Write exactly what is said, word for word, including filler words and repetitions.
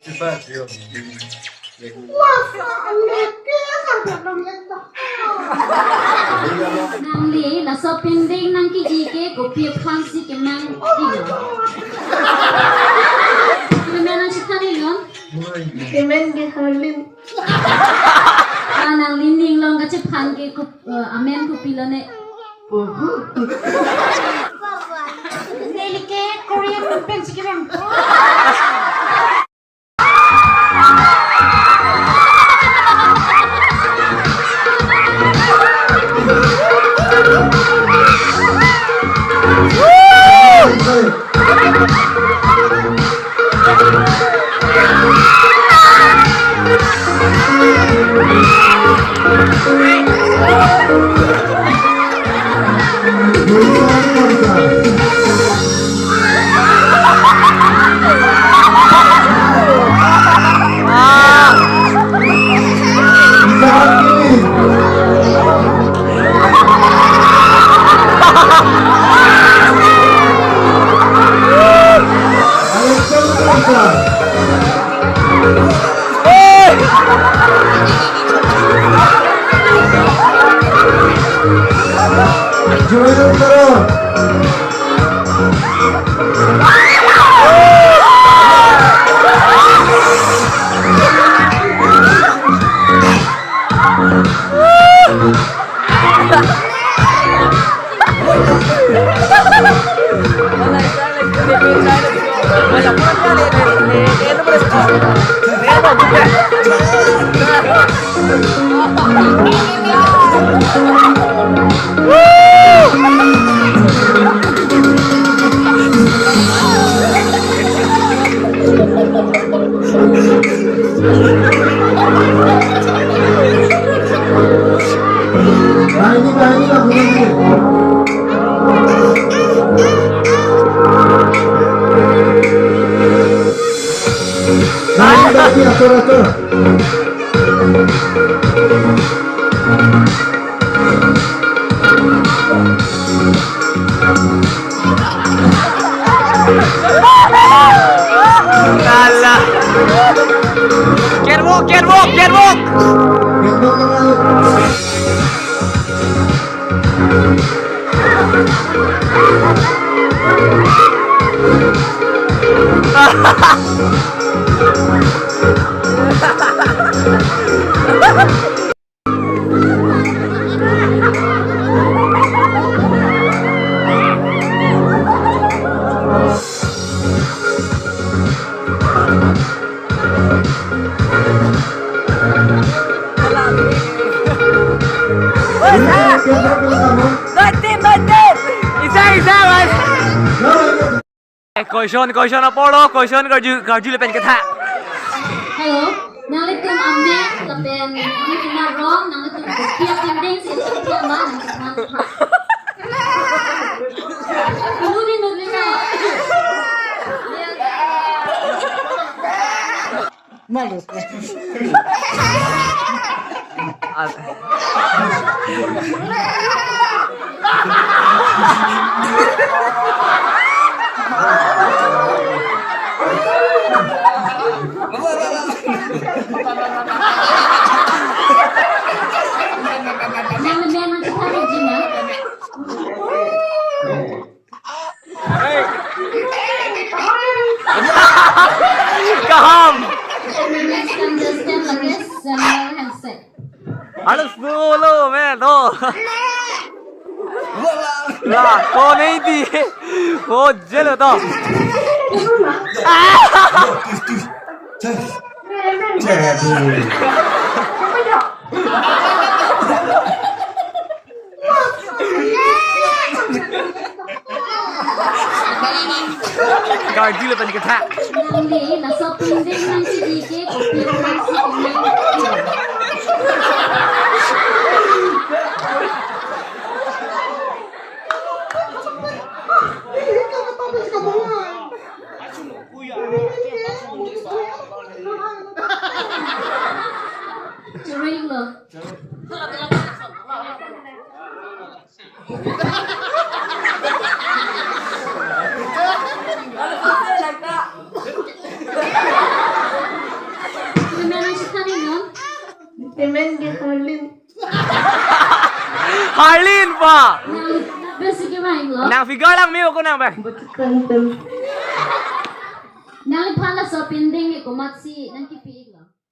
Nangli laso pending nangke-i ke kopi aphansi kemang-ilo? Kemen nangchethan-ilo? Kemen ke Harlin. Ah, nangli ning along kachethan ke ko, eh, amen kopilo ne? Neli ke Korean pensi kemang. Kalah. Catwalk, catwalk, catwalk. Isa, isa, mas. Eh, question, question apotlo, question karju, karju lapen ketha. Hello, nanglitum amen lapen nanglitum arong, nanglitum kopi apending si chethan ma, nangchethan. Inut, inut, inut. Malu. Kaham. Next contestant lagi Samuel Hanse. Harus dulu, men, tuh. Lah, kau ini di. Oh, jelo tuh. Karju lapen ketha. Nangli laso pending nangke-i ke kopi aphansi kemang-ilo? Churing lo. Amen ke Harlin. Harlin pa. Nang besi ke main lo. Nang figure lang mi ko nang bang. Betukan tem. Nang phala shopping ding ke komat si nang ki